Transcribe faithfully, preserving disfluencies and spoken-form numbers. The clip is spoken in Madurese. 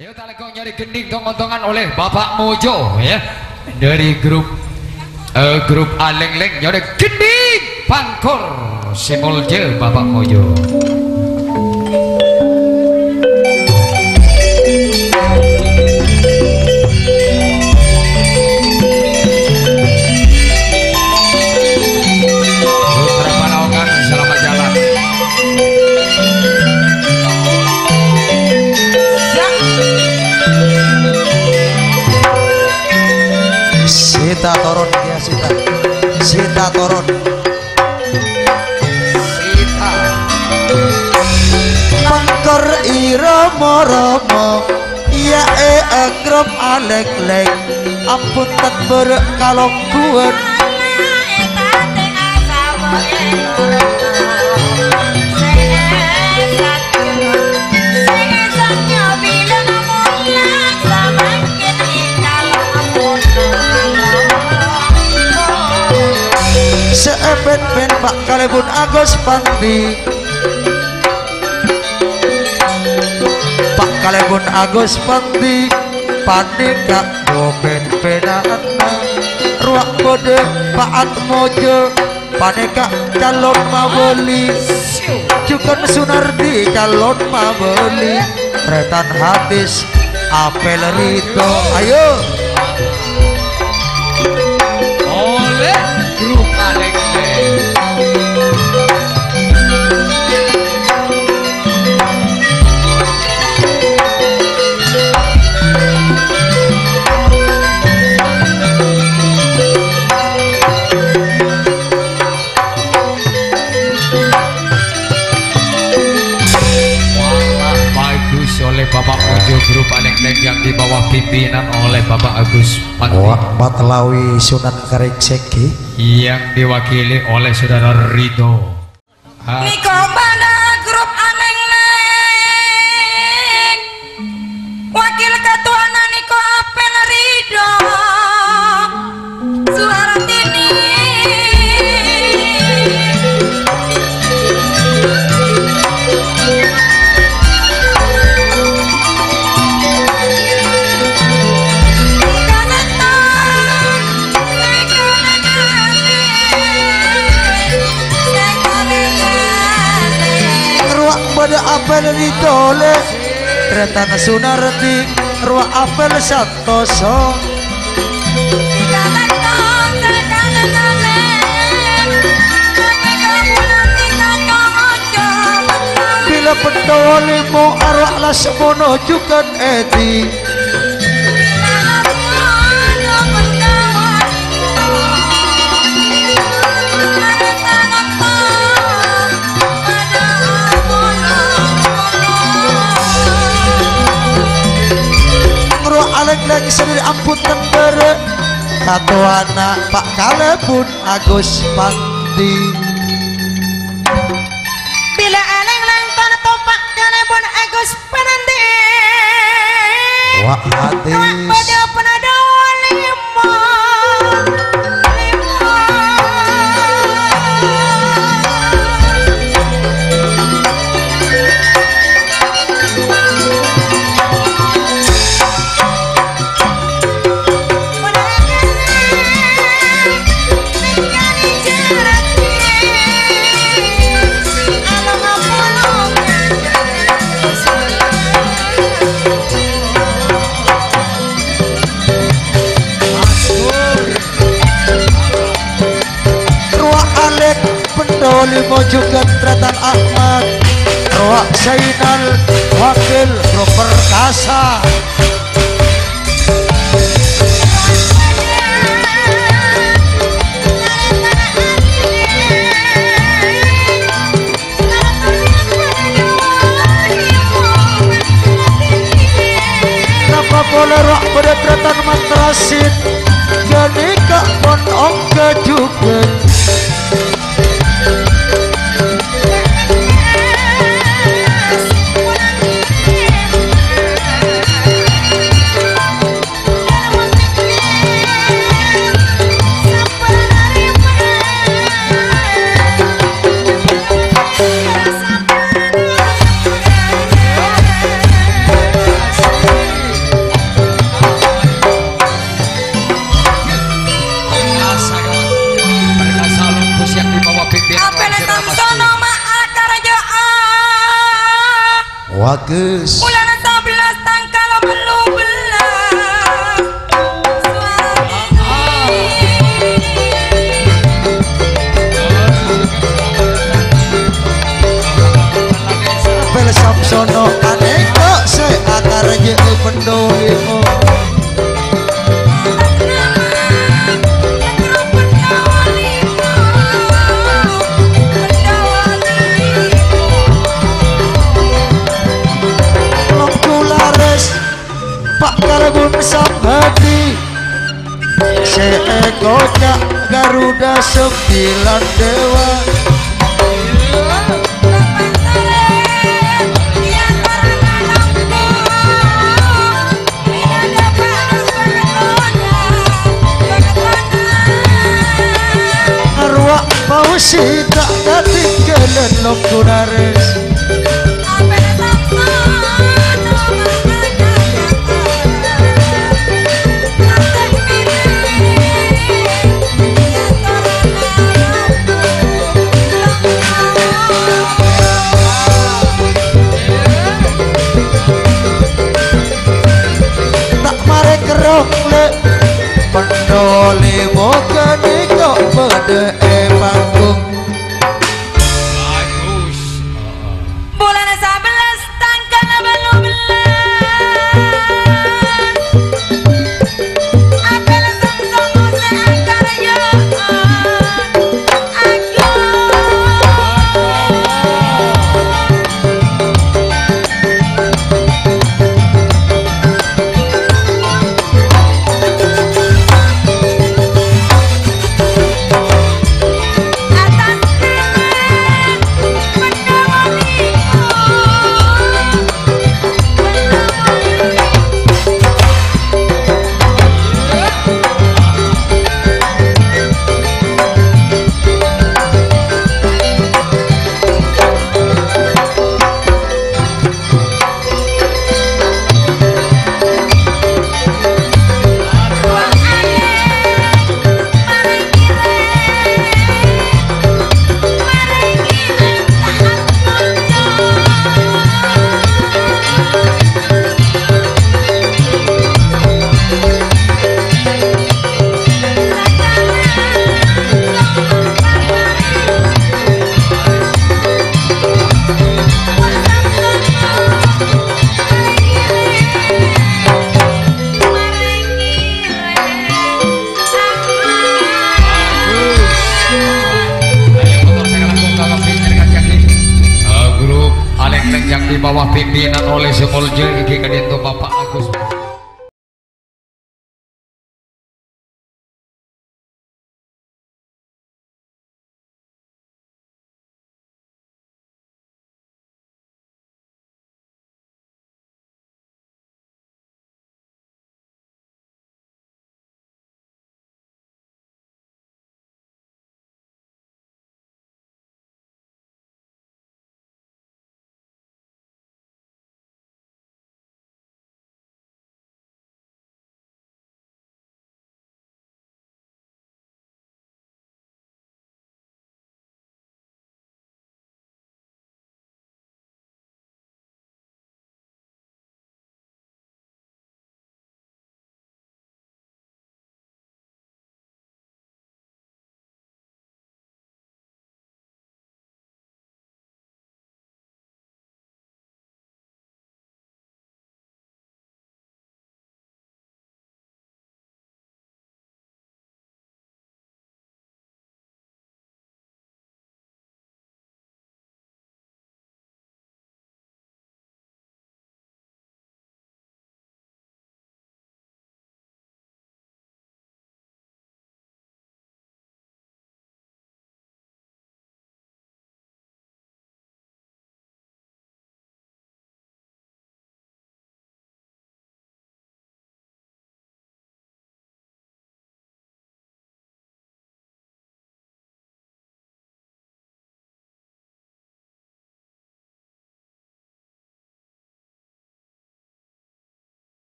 Ayo, talèko nyarè gendhing tong-ontongan oleh Bapak Mojo, ya. Dari grup, eh, grup Aleng-leng nyarè gendhing pangkor sè molja Bapak Mojo. Putra Palaungan, selamat jalan. Sita turun, ya, Sita. Sita turun. Sita. Pangkor ira moromo, ya, e, agrep alek-lek. Ampon tadbara kalongguwan. Sè èpèn-pèn Pa' Kalèbun Agus Pandi. Pa' Kalèbun Agus Pandi, panèka dhu pèn-pènanna. Rowa bâdâ Pa' Atmojo, panèka calon mabâli. Jhughân Sunardi calon mabâli. Tarètan Hatis, Apel Ridho. Ayo. Oleh grup Alek-lek. Wah, bagus oleh Bapak Mojo, grup Alek-lek yang di bawah pimpinan oleh Bapak Agus Pandi. Wah, Matlawi Sunan Kalijaga. Yang diwakili oleh Saudara Ridho. Ha. Nèko bâdâ grup Aleng-leng. Wakil katowana nèko Apel Ridho Suhartini. Rowa bâdâ Apel Ridho, lè. Tarètan Sunardi, rowa Apel Santoso. Bilâ Pènto Lèmo, arowa Lasmono jhughân Edi. Nèng rowa Aleng-leng sadhâjâ ampon tembhârâ. Katowana Pa' Kalèbun Agus Pandi. Bilâ Aleng-leng tanto Pa' Kalèbun Agus Pandi. Wa' Hatis. Bâdâ pènto lèmo. Lèmo. Rowa Alek, Pènto Lèmo jhughân Tarètan Ahmad. Rowa Zainal, Wakil Bro Perkasa. Napa polè rowa bâdâ Tarètan Mat Rasid, ghânèka pon ongghâ jhughân. Gus. Bulân sabellâs tangghâl bâllu bellâs. Apel Samsono panèka sè akarajâ'â Pendolimo. Longku lares, Pa' Karbun Samhadi, sè èkoca' Garuda Sembilan Dewa. Arwah Fauzi ta' katinggalan longku lares. Ta' marè kerrong, Lè'. Pendolimo ghânèka bâdâ è panggung. Bagus. Bulân sabellâs tangghâl bâllu bellâs. Apel Samsono sè akarajâ'â. Grup Alèng Lèng Jangdi bâbâ pimpinan oleh sè molja ghi' ka'dinto Bapak Agus.